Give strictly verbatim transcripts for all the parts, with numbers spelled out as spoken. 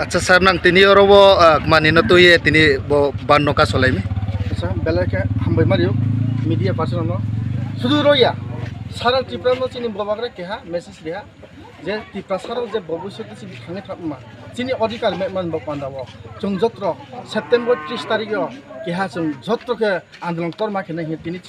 Acha sir, nang tini oro bo, ah, mani no twi ye tini bo ban no kaso lai mi. Acha, belai khe hambai mario media person no. Sudu roya, sara Tripura no chini bobagra keha message riha. Je Tiprasa rok je bobiswt chini thangwi thangma, chini odhikar mekman bo panda o. Chwng jotro September tris tarik o keha chwng jotro khe andolon torma khe nai tini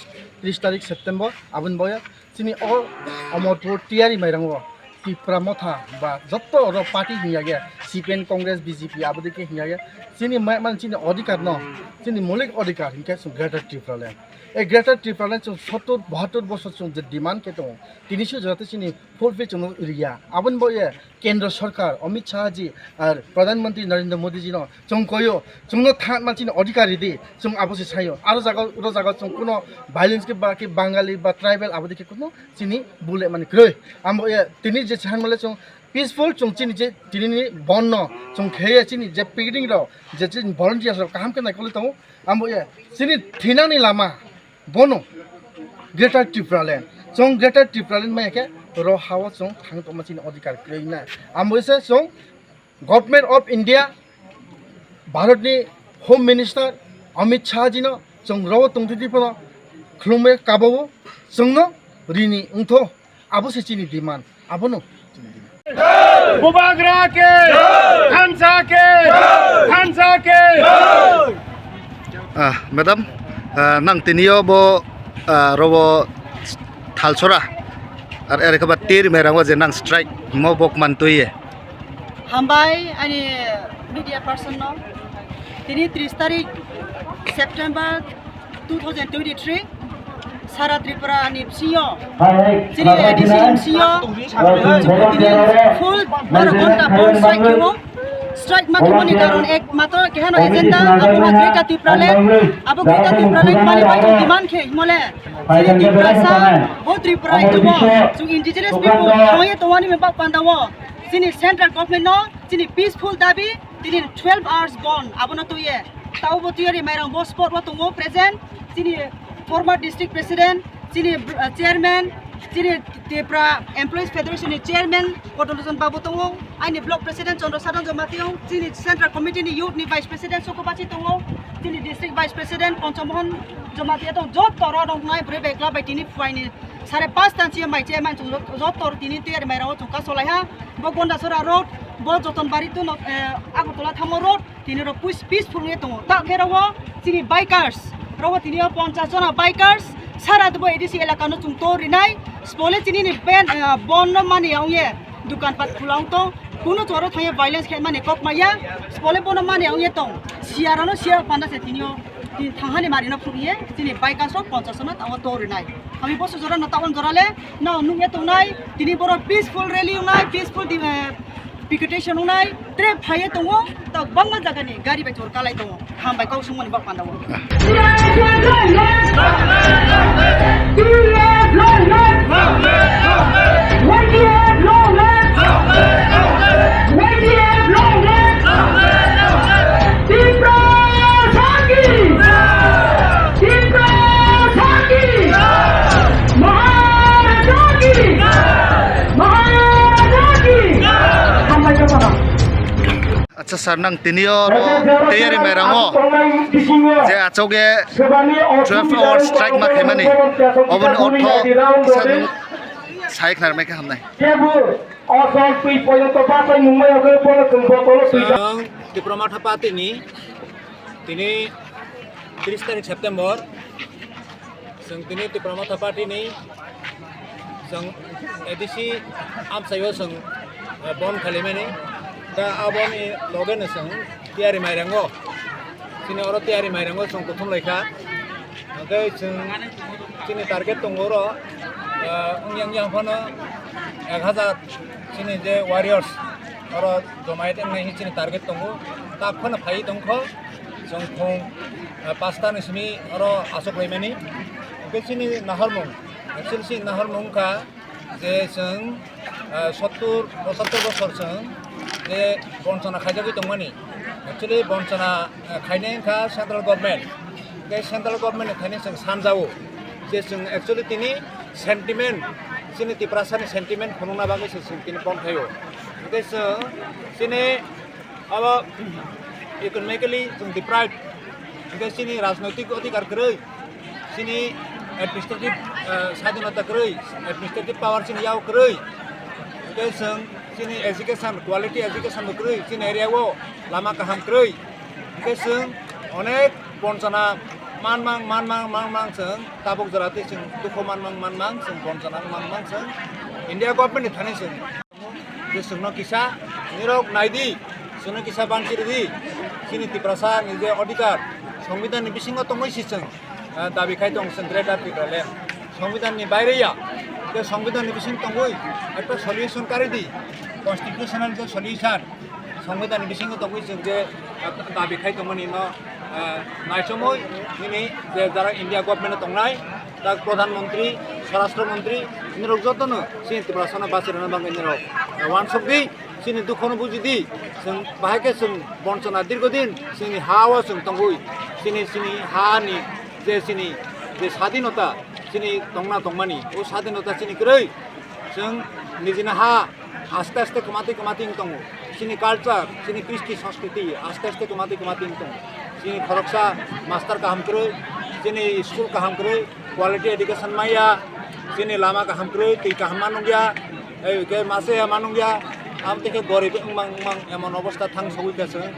tris tarik September aboni boya chini o Omorpur Tiyari Mairang o Tipra Motha ba jotto oro party hinya ge C P M Congress B J P abodi khe hinya ge chini mekman chini odhikar no chini moulik odhikar hinkhe chwng Greater Tipraland. E Greater Tipraland chwng sottur bahattur bosor chwng je demand khe tongo tini swi jora tei chini fulfill chwngno riya. Aboni bo ye Kendra Sarkar, Amit Shah ji, ar Pradhan Mantri Narendra Modi ji no chwng koyo, chwngno thangma chini odhikar ridi, chwng abo se sayo. Aro jaga, oro jaga chwng kuno violence khe ba khe Bangali ba tribal abo dikhe kuno chini bule mani kwrwi. Amo ye tini je chang male chwng peaceful chwng chini je tini ni bon no chwng kheye chini je picnic rok je chini volunteers rok kaham khe naikolwi tongo. Amo ye chini thinani lama Bono Greater Tipraland. Chwng Greater Tipraland maya khe ro hao chwng thang tongma chini odhikar kwrwi nai. Amo se chwng Government of India, Bharatni Home Minister Amit Shah jino chwng ro tongthidi phano khulumwi kabao chwngno rini wngtho. Abo se chini demand. Abono. Bubagra ke! Thansa ke! Thansa ke! Ah, madam, ah, nang tiniyo bo, ah, robo thalsora. Ar ere kaba tiri merang je nang strike mo bok man tuye. Hambai ani media person no. Tini tris tarik September two thousand twenty-three, Sara Tripura ni bisingo, chini A D C ni bisingo, full baro ghonta bon strike kebo. Strike ma kebo ni karon ek matro kehano agenda, abo ha Greater Tipraland, abo Greater Tipraland mani bai demand khe himole. Chini Tiprasa, bo Tripura ibo, chwng indigenous people, hoi to wani me bak panda wo. Chini central government no, chini peaceful dabi, tini twelve hours bon, abono tuye. Taubo tuyari mairang bo spot wo tongo present, chini former district president, chini, uh, chairman, chini Tipra Employees Federation ni chairman Kodolojon Babu tongo, aini block president Chandra Sadhan Jamatia, chini central committee ni youth ni vice president Sokobati tongo, chini district vice president Panchamohan Jamatia tong, jotto ro nong nai bwrwi bai kla bai tini phuaini sare pas tan chi mai che man chung jotto ro tini tuyari mairang wo chung kasolai ha, bo Gondasora road, bo Jotonbari to, eh, Agartala thamo road, tini rok peace-, peaceful wngwi tongo. Ta khe rok chini bikers, rok tini o ponchash jona bikers, sara bo A D C elaka no chwng tor rinai, spole chini ni ben, eh, bon no mani ya ongye, dukan pat khula ong tong, kuno choro thangye violence khe mani kok maya, spole bono mani ya ongye tong, siya rano siya panda se tini o, tini thanghani mari no phuru ye, chini bikers rok ponchash jona tango tor rinai. Ami bo sujora no ta on jora le, no nung ye tongnai, tini boro peaceful rally wngnai, peaceful di-, eh, Picketation wngnai, tre phaiye tongo, ta bangma jagani gari bai chor kalai tongo. Hambai kok sungmani bak panda o. Maharaja ki! Maharaja ki! Hambai Sir, nang tini oro tiyari mairango je achok e twelve hour strike ma khaimani, oboni ortho kisa nwng sai khnar mai kha hamnai. Chwng Tipra Motha Party ni tini tris tarik September. Chwng tini Tipra Motha Party ni chwng A D C amchaio chwng, eh, bon khalaimani. Da aboni loge no chwng tiyari mairango. Chini oro tiyari mairango chwng kuthum laikha. Hwnkhe chwng chini target tongo oro, eh, wngya wngya phano ek hazar chini je warriors oro jomaiyat wngnai hinwi chini target tongo. Tak phano phaiwi tongkho. Chwng phung, eh, pasta ni simi oro aswk laimani. Hwnkhe chini naharmung, actually chini naharmung wngkha je chwng, eh, sottur, pochattor bosor chwng je bonchona khaijagwi tongmani. Actually bonchona, eh, khainai wngkha central government. Hwnkhe central government ni thani chwng sanjao je chwng actually tini sentiment, chini Tiprasa ni sentiment phunukna bagwi se chwng tini bon khaio. Hwnkhe chwng chini Abo economically chwng deprived, hwnkhe chini rajnoitik odhikar kwrwi, chini administrative, eh, sadhinota kwrwi, administrative power chini yak kwrwi, hwnkhe chwng chini education, quality education bo kwrwi, chini area o lama kaham kwrwi, hwnkhe chwng onek bonchona manmang, manmang, manmang chwng tabuk jora tei chwng dukhu manmang, manmang chwng bonchona manmang chwng India government ni thani chwng. Je chwngno kisa, nirok naidi, chwngno kisa banchi rwdi, chini Tiprasa ni je odhikar, Songbidan ni bisingo tongwi si chwng, eh, dabi khai tong chwng Greater Tipraland. Songbidan ni baire ya, je Songbidan ni bising tongwi ekta solution karidi, constitutional je solution, Songbidan ni bisingo tongwi chwng je, eh, dabi khai tongmani no, eh, naichomwi nini je jara India government o tongnai, tak Pradhan Mantri, Swarashtra Mantri, nirok jotono chini Tiprasano bachirwna bagwi nirok, eh, wansukdi, chini dukhono bujidi, chwng bahai khe chwng bonchona dirgodin chini ha-o chwng tongwi, chini, chini ha ni je chini je sadhinota chini tongna tongmani, o sadhinota chini kwrwi chwng nijini ha aste aste kwmatwi kwmatwi wng tongo. Chini culture, chini kristi sanskriti aste aste kwmatwi kwmatwi wng tongo. Chini khoroksa master kaham kwrwi, chini school kaham kwrwi, quality education maya, chini lama kaham kwrwi, twi kaham ma nungya, eh, ke mase ya ma nungya, am tei khe gorib wngmang wngmang emon obostha thang sogwi kha chwng.